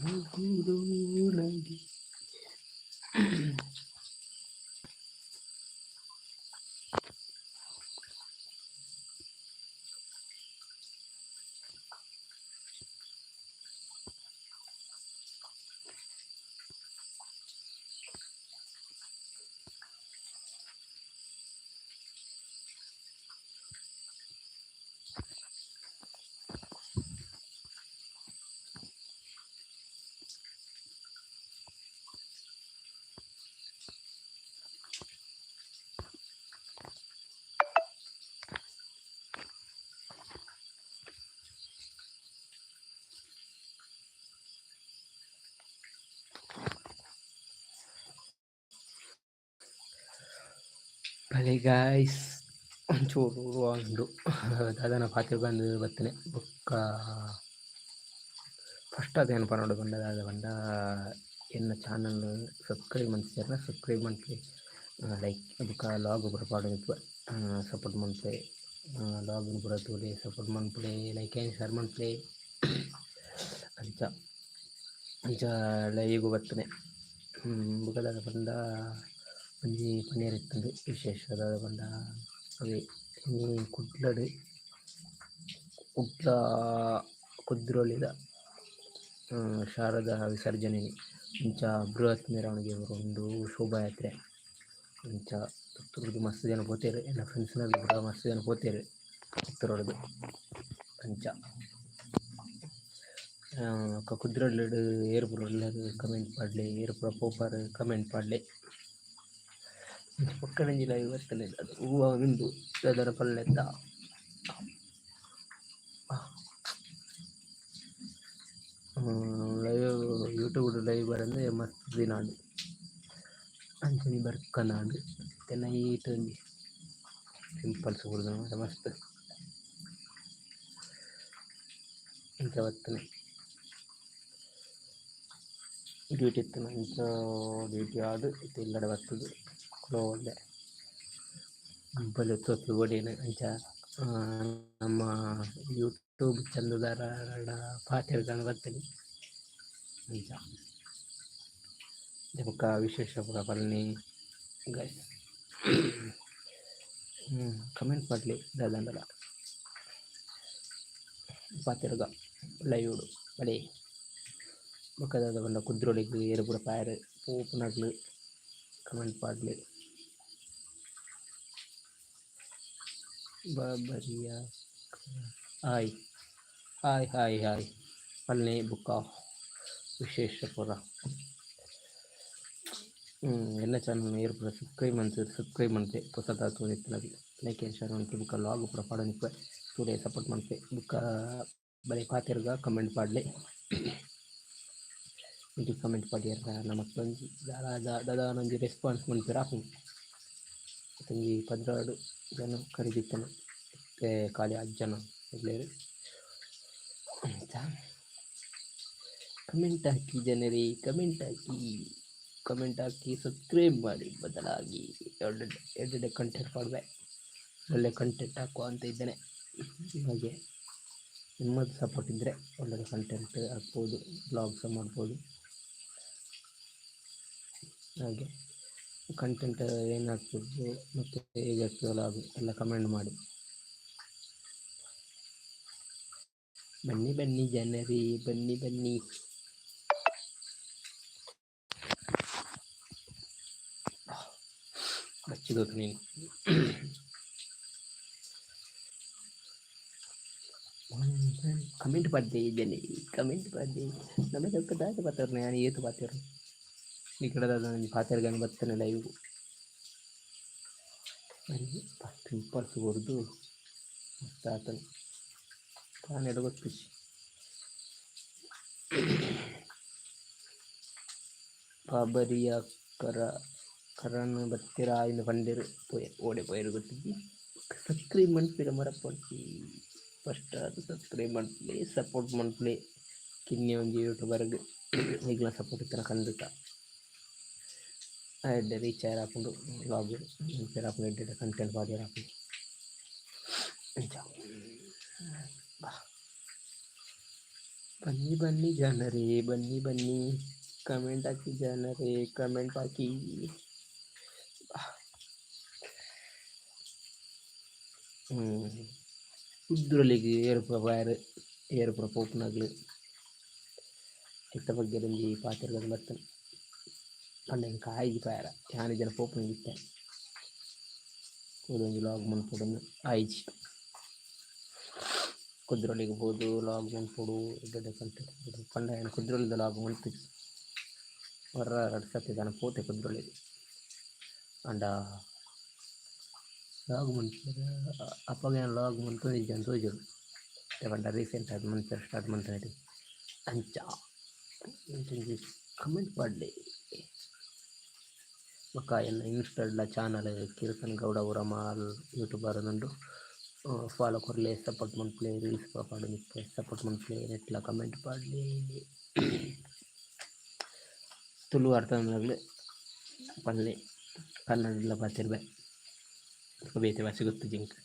ಮುಗುರು ನಗೆ. ಬಲೆ ಗಾಯ್ಸ್, ಒಂಚೂರು ಉಂಡು ದಾದನ ಪಾತೆರ್ಗಂದು ಬತ್ತನೆ. ಬೊಕ್ಕ ಫಸ್ಟ್ ಅದೇನು ಪನೊಡು ಪಂಡ, ದಾದ ಪಂಡ, ಎನ್ನ ಚಾನಲ್ ಸಬ್ಸ್ಕ್ರೈಬ್ ಮಲ್ತಿಜೆರ್ಡ ಸಬ್ಸ್ಕ್ರೈಬ್ ಮಲ್ಪುಲೆ, ಲೈಕ್ ಬೊಕ್ಕ ಲಾಗ್ ಪೂರ ಪಾಡೊಂದಿಪ್ಪುವೆ, ಸಪೋರ್ಟ್ ಮಲ್ಪುಲೆ. ಲಾಗ್ನ್ ಪೂರ ತೂಲೆ, ಸಪೋರ್ಟ್ ಮಲ್ಪುಲೆ, ಲೈಕ್ ಆ್ಯಂಡ್ ಶೇರ್ ಮಲ್ಪುಲೆ. ಅಂಚ ಅಂಚ ಲೈವ್ ಬತ್ತನೆ. ಬೊಕ ದಾದ ಪಂಡ, ಒಂಜಿ ಪನಿಯರೆ ಇತ್ತುಂಡು ವಿಶೇಷ. ದಾದ ಪಂಡ, ಅವೇ ಇನಿ ಕುಡ್ಲಡ್, ಕುಡ್ಲ ಕುದ್ರೋಳಿದ ಶಾರದ ವಿಸರ್ಜನೆ. ಇಂಚ ಬೃಹತ್ ಮೆರವಣಿಗೆ ಉಂಡು, ಶೋಭಾಯಾತ್ರೆ. ಅಂಚ ಪುತ್ತೂರುಡು ಮಸ್ತ್ ಜನ ಪೋತೆರ್. ಎನ್ನ ಫ್ರೆಂಡ್ಸ್ ನಕುಲು ಪೂರ ಮಸ್ತ್ ಜನ ಪೋತೆರ್ ಪುತ್ತೂರುಡ್ದು. ಅಂಚ ಬೊಕ್ಕ ಕುದ್ರೋಳಿಡ್ ಏರ್ ಪೂರ ಉಲ್ಲೆರ್, ಕಮೆಂಟ್ ಪಾಡ್ಲೆ. ಏರ್ ಪೂರ ಪೋಪರ್, ಕಮೆಂಟ್ ಪಾಡ್ಲೆ. ಪೊಕ್ಕಡೆ ಲೈವ್ ಬರ್ತದೆ ಅದು ಹೂವು ಉಂಡು, ದಾದನ ಪಲ್ಲೆತ್ತ. ಲೈವ್, ಯೂಟ್ಯೂಬ್ ಲೈವ್ ಬರಂದೆ ಮಸ್ತ್ ದಿನ ಆಂಡ್. ಅಂಚನೆ ಬರ್ಕನಾಂಡ್. ಇತ್ತೆ ನೈಟ್ ಒಂಜಿ ಪಿಂಪಲ್ಸ್ ಬುಡ್ದು ಮಸ್ತ್. ಇಂಚ ಬತ್ತನೆ. ಡ್ಯೂಟಿ ಇತ್ತು, ಅಂಚ ಡ್ಯೂಟಿ ಆದ್ ಇತ್ತೆ ಇಲ್ಲಡೆ ಬತ್ತುದು ಕುಲೋಂದೆ. ಬಲೆ ತೊಟ್ಟು ಬೋಡೇನು. ಅಂಚ ನಮ್ಮ ಯೂಟ್ಯೂಬ್ ಚಂದದಾರಡ ಪಾತೆರ್ಗಂದು ಬತ್ತನೆ. ಅಂಚ ಬೊಕ್ಕ ವಿಶೇಷ ಪೂರ ಪನ್ನಿ ಗೈಸ್. ಕಮೆಂಟ್ ಪಾಡ್ಲೆ ದಾದಾಂಡಲ. ಪಾತೆರ್ಗ ಲೈವ್ ಬಲೆ. ಬೊಕ್ಕ ದಾದ ಪಂಡ, ಕುದ್ರೋಳಿಗ್ ಏರ್ ಪೂರ ಪೋಯೆರ್, ಪೋಪುನಕ್ಲು ಕಮೆಂಟ್ ಪಾಡ್ಲೆ. ಬಾಬರಿಯ ಹಾಯ್ ಹಾಯ್ ಹಾಯ್ ಹಾಯ್ ಪಲ್ನೆ. ಬೊಕ್ಕ ವಿಶೇಷ ಪೂರ, ಎನ್ನ ಚಾನಲ್ ಏರ್ ಪೂರ ಸಬ್ಸ್ಕ್ರೈಬ್ ಮಲ್ತ್, ಸಬ್ಸ್ಕ್ರೈಬ್ ಮಲ್ಪುಲೆ. ಪೊಸತಾದ್ ತೂವೊಂದಿತ್ತಿನಕುಲು ಲೈಕ್ ಆ್ಯಂಡ್ ಶೇರ್ ಮಲ್ಪುಲೆ. ಬೊಕ್ಕ ಲಾಗ್ ಪೂರ ಪಾಡೊಂದಿಪ್ಪುವೆ, ತೂಲೆ, ಸಪೋರ್ಟ್ ಮಲ್ಪುಲೆ. ಬೊಕ್ಕ ಬಲೆ ಪಾತೆರ್ಗ, ಕಮೆಂಟ್ ಪಾಡ್ಲೆ. ಎಂಕ್ಲು ಕಮೆಂಟ್ ಪಾಡಿಯೆರ್ಡ ನಮಕ್ ಒಂಜಿ ದಾದ ದಾದಾನೊಂಜಿ ರೆಸ್ಪಾನ್ಸ್ ಮನ್ಪೆರೆ ಆಪುಂಡು. ಒಂಜಿ 12 ಜನ ಕರಿದಿತ್ತನ, ಇತ್ತೆ ಖಾಲಿ 6 ಜನ ಉಲ್ಲೆರ್. ಅಂಚ ಕಮೆಂಟ್ ಹಾಕಿ ಜನರೇ, comment hockey, comment hockey, subscribe ಮಾಡಿ. ಬದಲಾಗಿ ಎಡ್ಡೆ ಎಡ್ಡೆ ಕಂಟೆಂಟ್ ಪಾಡುವೆ, ಒಳ್ಳೆ ಕಂಟೆಂಟ್ ಹಾಕುವ ಅಂತ ಇದ್ದೇನೆ. ಹಾಗೆ ನಿಮ್ಮದು ಸಪೋರ್ಟ್ ಇದ್ದರೆ ಒಳ್ಳೆಯ ಕಂಟೆಂಟ್ ಹಾಕ್ಬೋದು, ಬ್ಲಾಗ್ಸ್ ಮಾಡ್ಬೋದು. ಹಾಗೆ ಕಂಟೆಂಟ್ ಏನು ಹಾಕ್ಬೋದು ಮತ್ತು ಹೇಗೆ ಹಾಕ್ತೀವಲ್ಲ, ಅದು ಎಲ್ಲ ಕಮೆಂಟ್ ಮಾಡಿ. ಬನ್ನಿ ಬನ್ನಿ ಜನರೇ, ಬನ್ನಿ ಬನ್ನಿ. ಬಚ್ಚಿದೋತು ನೀನು. ಕಮೆಂಟ್ ಪಾಡ್ದೆ ಜನರೇ, ಕಮೆಂಟ್ ಪಾಡ್ದೆ. ನಮ್ಮ ದಾದ ಪಾತೆರ್ನ ಯಾನ್ ಏತ್ ಪಾತೆರ್ನ ಈ ಕಡೆ ಒಂಜಿ ಪಾತೆರ್ಗಂದು ಬತ್ತನೆ ಲೈವ್. ಪಿಂಪಲ್ಸ್ ಕೊರ್ದು ಮಸ್ತ್ ಆತುಂಡು. ದಾನೆಡ್ ಗೊತ್ತಿಜ್ಜಿ. ಬಾಬರಿಯ ಕರ ಕರನ್ ಬತ್ತೆರಾ ಇಂದ್ ಪಂಡೆರ್. ಪೋಯೆ, ಓಡೆ ಪೋಯೆರ್ ಗೊತ್ತಿಜ್ಜಿ. ಸಬ್ಸ್ಕ್ರೈಬ್ ಮನ್ಪೆರೆ ಮರಪೊಡ್ಚಿ. ಫಸ್ಟ್ ಆದ್ ಸಬ್ಸ್ಕ್ರೈಬ್ ಮನ್ಪುಲೆ, ಸಪೋರ್ಟ್ ಮನ್ಪುಲೆ. ಕಿನ್ಯ ಒಂಜಿ ಯೂಟ್ಯೂಬರ್ಗ್ ನಿಕ್ಲೆನ ಸಪೋರ್ಟ್ ಇತ್ತ್ಂಡ ಖಂಡಿತ ಎಡ್ಡೆ ರೀಚ್ ಆಯೆರೆ ಆಪುಂಡು, ವ್ಲಾಗ್ ಮನ್ಪೆರೆ ಆಪುಂಡು, ಎಡ್ಡೆ ಎಡ್ಡೆ ಕಂಟೆಂಟ್ ಪಾಡ್ಯೆರೆ ಆಪುಂಡು. ಅಂಚ ಬಾ. ಬನ್ನಿ ಬನ್ನಿ ಜನರೇ, ಬನ್ನಿ ಬನ್ನಿ, ಕಮೆಂಟ್ ಹಾಕಿ ಜನರೇ, ಕಮೆಂಟ್ ಹಾಕಿ. ಕುದ್ರೋಲಿಗ್ ಏರುಪುರ ಪೋಯೆರ್, ಏರುಪುರ ಪೋಪುನಗ್ಲು ಐತ ಬಗ್ಗೆ ಒಂಜಿ ಪಾತೆರ್ಗದ್ ಬತ್ತುಂಡು ಪಂಡ ಎಂಕ್ ಆಯಿಜಿ ಪೋಯೆರ, ಯಾನ್ ಇಜ್ಜಾಂಡ ಪೋಪುನ ಇತ್ತೆ. ಪೋದು ಒಂಜಿ ಲಾಗ್ ಮನ್ಪೊಡುಂದು ಆಯಿಜಿ. ಕುದ್ರೋಳಿಗ್ ಪೋದು ಲಾಗ್ ಮನ್ಪೊಡು, ಎಡ್ಡೆ ಎಡ್ಡೆ ಕಂಟೆಂಟ್ ಪಂಡ ಯಾನ್ ಕುದ್ರೋಳಿದ ಲಾಗ್ ಮನ್ತಿಜಿ. ಒರ ರಡ್ಡ್ ಸರ್ತಿ ದಾನ ಪೋತೆ ಕುದ್ರೋಳಿಗ್. ಆಂಡ ಲಾಗ್ ಮನ್ಪೆರೆ ಅಪಗ ಯಾನ್ ಲಾಗ್ ಮನ್ತೊಂದಿಜ್ಜಿ ತೋಜುಂಡು. ದಾಯೆ ಪಂಡ ರೀಸೆಂಟ್ ಆದ್ ಮನ್ಪೆರೆ ಸ್ಟಾರ್ಟ್ ಮನ್ತಿನೆಟ್ ಅಂಚ. ಒಂಜಿ ಕಮೆಂಟ್ ಪಾಡ್ಲೆ. ಬೊಕ್ಕ ಎನ್ನ ಇನ್ಸ್ಟಾಡ್ಲ ಚಾನಲ್ ಕೀರ್ತನ್ ಗೌಡ ಉರಮಾಲ್ ಯೂಟ್ಯೂಬರ್ ಉಂಡು. ಫಾಲೋ ಕೊರ್ಲೆ, ಸಪೋರ್ಟ್ ಮನ್ಪುಲೆ, ರೀಲ್ಸ್ ಪೂರ ಪಾಡೊಂದಿಪ್ಪೆ, ಸಪೋರ್ಟ್ ಮನ್ಪುಲೆ, ನೆಟ್ಲ ಕಮೆಂಟ್ ಪಾಡ್ಲೆ. ತುಳು ಅರ್ಥ ಪನ್ಲೆ, ಕನ್ನಡಲ ಪಾತೆರ್ಬೆ, ಬೇತೆ ಭಾಷೆ ಗೊತ್ತಿಜ್ಜಿ ಎಂಕ್.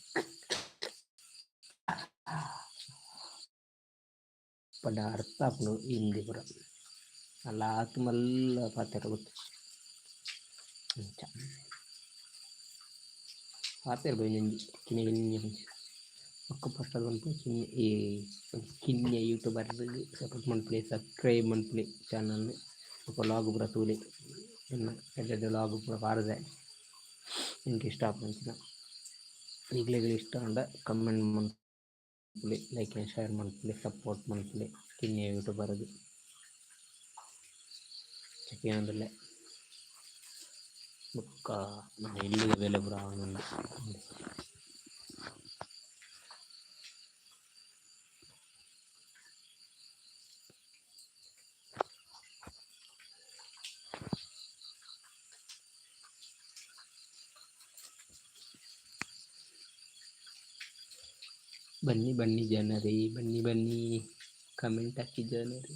ಪಂಡ ಅರ್ಥ ಆಪುಂಡು ಹಿಂದಿ ಪೂರ, ಅಲ್ಲ ಆತ್ ಮಲ್ಲ ಪಾತೆರ ಗೊತ್ತಿಜ್ಜಿ ಅಂಚ. ಪಾತೆರ್ಬೆ ಒಂಜೊಂಜಿ ಕಿನ್ಯ ಕಿನ್ಯ ಒಂಜಿ. ಬೊಕ್ಕ ಫಸ್ಟ್ ಅದು ಪನ್ಪುನ ಕಿನ್ಯ ಈ ಕಿನ್ಯ ಯೂಟ್ಯೂಬರ್ ಸಪೋರ್ಟ್ ಮನ್ಪುಲೆ, ಸಬ್ಸ್ಕ್ರೈಬ್ ಮನ್ಪುಲೆ ಚಾನಲ್. ಬೊಕ್ಕ ಲಾಗ್ ಪೂರ ತೂಲೆ, ಎನ್ನ ಎಡ್ಡೆ ಎಡ್ಡೆ ಲಾಗ್ ಪೂರ ಪಾಡ್ದೆ. ಎಂಕ್ ಇಷ್ಟ ಆಪುನಂಚಿನ ನಿಕ್ಲೆಗ್ ಇಷ್ಟ ಆಂಡ ಕಮೆಂಟ್ ಮನ್ಪುಲೆ, ಲೈಕ್ ಆ್ಯಂಡ್ ಶೇರ್ ಮನ್ಪುಲೆ, ಸಪೋರ್ಟ್ ಮನ್ಪುಲೆ ಕಿನ್ಯ ಯೂಟ್ಯೂಬರ್ಗ್. ಕೇನೊಂದುಲ್ಲೆ. ಬೊಕ್ಕ ನನ ಇಲ್ಲದ ಬೇಲೆ ಪೂರ ಆವೊಂದುಂಡು. ಬನ್ನಿ ಬನ್ನಿ ಜನರೇ, ಬನ್ನಿ ಬನ್ನಿ, ಕಮೆಂಟ್ ಹಾಕಿ ಜನರೇ.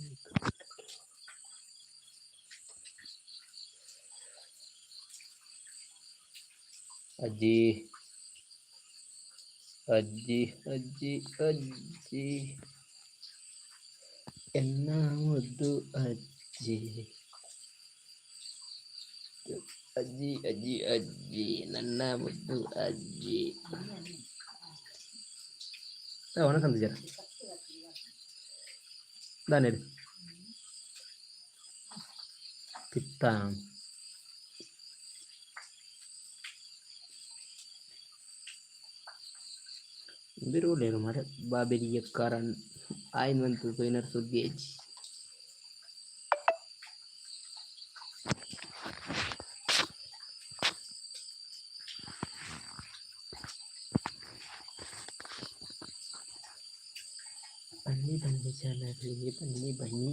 ಅಜ್ಜಿ ಅಜ್ಜಿ ಅಜ್ಜಿ ಅಜ್ಜಿ, ಎನ್ನ ಮುದ್ದು ಅಜ್ಜಿ, ಅಜ್ಜಿ ಅಜ್ಜಿ ಅಜ್ಜಿ, ನನ್ನ ಮುದ್ದು ಅಜ್ಜಿ. ವಣಸ್ ದಾನೇಡು ಪಿತ್ತ. ಬಿರುಲೇರು ಮಾರೆ ಬಾಬೆರಿಯ ಕಾರನ್ ಆಯ್ನ್ ಮಂತು ಪೋಯಿನರ್ ಸುದ್ದಿ ಆಯಿಜಿ. ಬನ್ನಿ ಬನ್ನಿ ಜನರೇ, ಬನ್ನಿ ಬನ್ನಿ,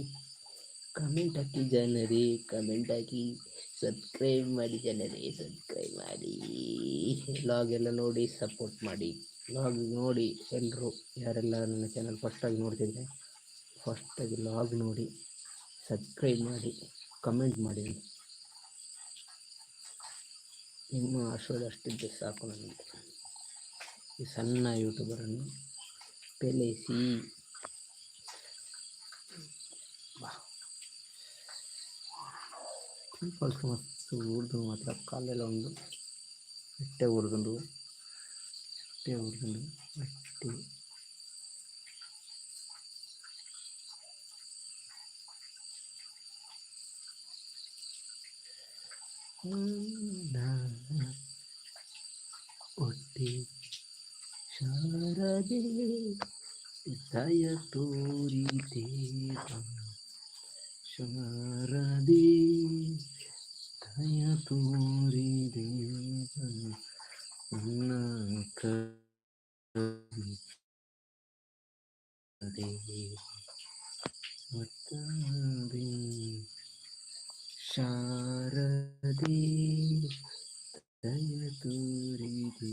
ಕಮೆಂಟ್ ಹಾಕಿ ಜನರೇ, ಕಮೆಂಟ್ ಹಾಕಿ, ಸಬ್ಸ್ಕ್ರೈಬ್ ಮಾಡಿ ಜನರೇ, ಸಬ್ಸ್ಕ್ರೈಬ್ ಮಾಡಿ. ಲಾಗ್ ಎಲ್ಲ ನೋಡಿ ಸಪೋರ್ಟ್ ಮಾಡಿ. ಲಾಗ್ ನೋಡಿ ಎಲ್ಲರೂ, ಯಾರೆಲ್ಲ ನನ್ನ ಚಾನಲ್ ಫಸ್ಟಾಗಿ ನೋಡ್ತಿದ್ರೆ ಫಸ್ಟಾಗಿ ಲಾಗ್ ನೋಡಿ, ಸಬ್ಸ್ಕ್ರೈಬ್ ಮಾಡಿ, ಕಮೆಂಟ್ ಮಾಡಿ. ನಿಮ್ಮ ಆಶೀರ್ವಾದ ಅಷ್ಟಿದ್ದರೆ ಸಾಕು ನನಗೆ. ಈ ಸಣ್ಣ ಯೂಟ್ಯೂಬರನ್ನು ಬೆಳೆಸಿ. ಪಿಂಪಲ್ಸ್ ಮಸ್ತ್ ಊರ್ದುಂಡು ಮಾತ್ರ, ಕಾಲೆಲ್ಲ ಉಂಡು, ಎಟ್ಟೆ ಊರ್ದುಂಡು, ಎಟ್ಟೆ ಊರ್ದುಂಡು ಎಟ್ಟೆ. ಒಟ್ಟಿ ಶಾರದೆ ದಯ ತೋರಿದೆ, ಶಾರದೆ ದಯ ತೋರಿದೆ, ನನ್ನ ಶಾರದೆ ದಯ ತೋರಿದೆ.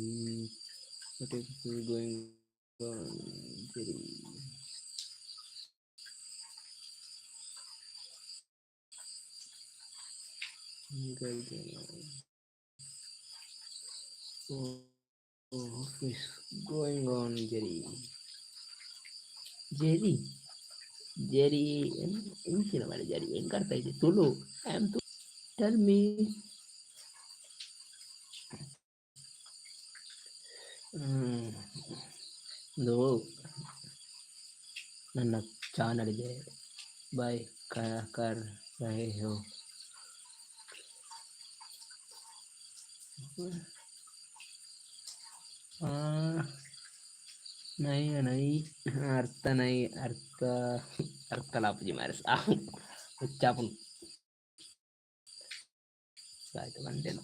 What is going on, Jerry? Oh, what is going on, Jerry? Jerry, ಜರಿ ಎಂಚಿನ ಮಾರೆ ಜರಿ ಎಂಕ್ ಅರ್ಥ ಆಯಿಜಿ Tulu I am tell me. ಒಂದು ನನ್ನ ಚಾನಲ್ ಇದೆ. ಬಾಯ್ ಕರ್ ರಹೆ ಹೋ. ನೈ ನೈ ಅರ್ಥ ನೈ ಅರ್ಥ ಅರ್ಥ ಲಾಪುಜಿ ಮಾರೆ ಹೆಚ್ಚಾಪುಂಡು ಆಯ್ತು ಬಂದೇನು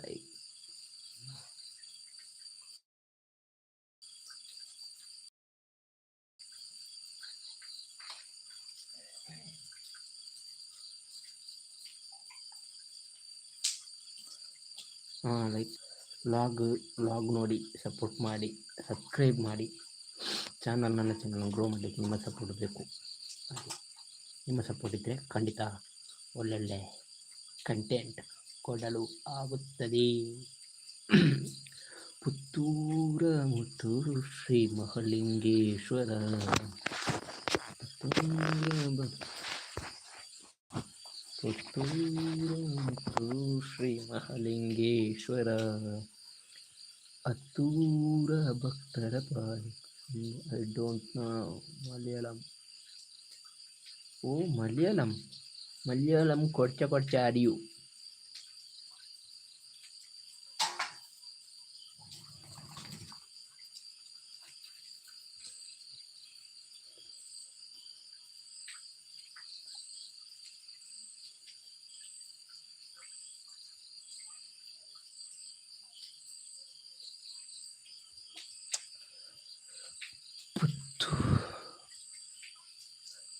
ಲೈಕ್ ಲೈಕ್ ಲಾಗ್ ಲಾಗ್ ನೋಡಿ ಸಪೋರ್ಟ್ ಮಾಡಿ, ಸಬ್ಸ್ಕ್ರೈಬ್ ಮಾಡಿ ಚಾನಲ್. ನನ್ನ ಚಾನಲ್ ಗ್ರೋ ಮಾಡಲಿಕ್ಕೆ ನಿಮ್ಮ ಸಪೋರ್ಟ್ ಬೇಕು. ನಿಮ್ಮ ಸಪೋರ್ಟ್ ಇದ್ದರೆ ಖಂಡಿತ ಒಳ್ಳೊಳ್ಳೆ ಕಂಟೆಂಟ್ ಕೊಡಲು ಆಗುತ್ತದೆ. ಪುತ್ತೂರ ಮುತ್ತು ಶ್ರೀ ಮಹಲಿಂಗೇಶ್ವರ, ಪುತ್ತೂರ ಪುತ್ತೂರ ಮುತ್ತು ಶ್ರೀ ಮಹಾಲಿಂಗೇಶ್ವರ, ಅತ್ತೂರ ಭಕ್ತರ ಪಾಲಿ. I don't know Malayalam. Oh, Malayalam. Malayalam ಕೊಡ್ಚ ಕೊಡ್ಚ ಅರಿಯು.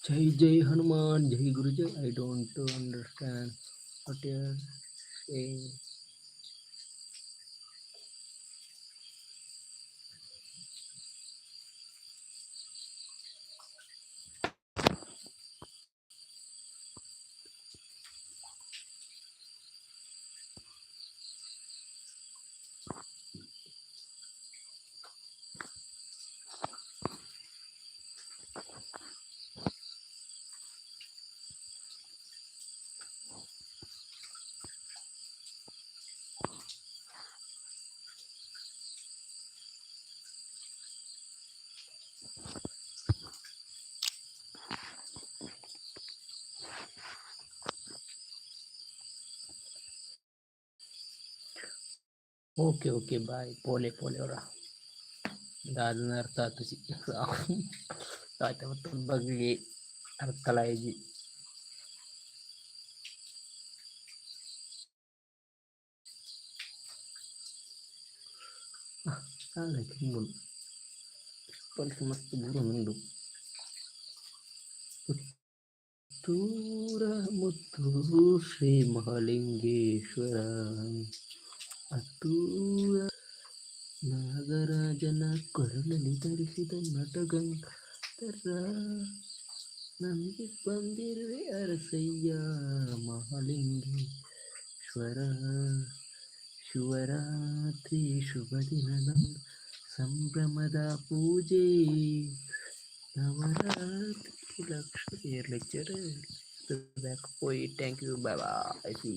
Jai Jai Hanuman, Jai Guru Jai. I don't understand what you are saying. Okay okay, bye. ಪೋಲೆ ಪೋಲೆ ಅವರ ದಾದನ ಅರ್ಥ ಆತುಜಿ. ಆಯ್ತು, ಮತ್ತು ಬಗ್ಗೆ ಅರ್ಥ ಆಯ್ಜಿ. ತುಂಬುಂಡು ಪಲ್ಸ್ ಮಸ್ತ್ ಬೂರೊಂದುಂಡು. ಪುತ್ತೂರ ಮುತ್ತು ಶ್ರೀ ಮಹಾಲಿಂಗೇಶ್ವರ, ಅತ್ತೂರ ನಾಗರಾಜನ ಕೊರಳಲ್ಲಿ ಧರಿಸಿದ ನಟಗಂಗಾಧರ, ನಂಬಿ ಬಂದಿರುವೆ ಅರಸಯ್ಯ ಮಹಾಲಿಂಗೇಶ್ವರ. ಶಿವರಾತ್ರಿ ಶುಭ ದಿನ, ಸಂಭ್ರಮದ ಪೂಜೆ ನವರಾತ್ರಿ. ಲಕ್ಷ್ಮಿ ಲೆಕ್ಚರ್ ಬ್ಯಾಕ್ ಪೋಯಿ. Thank you, bye bye, see you.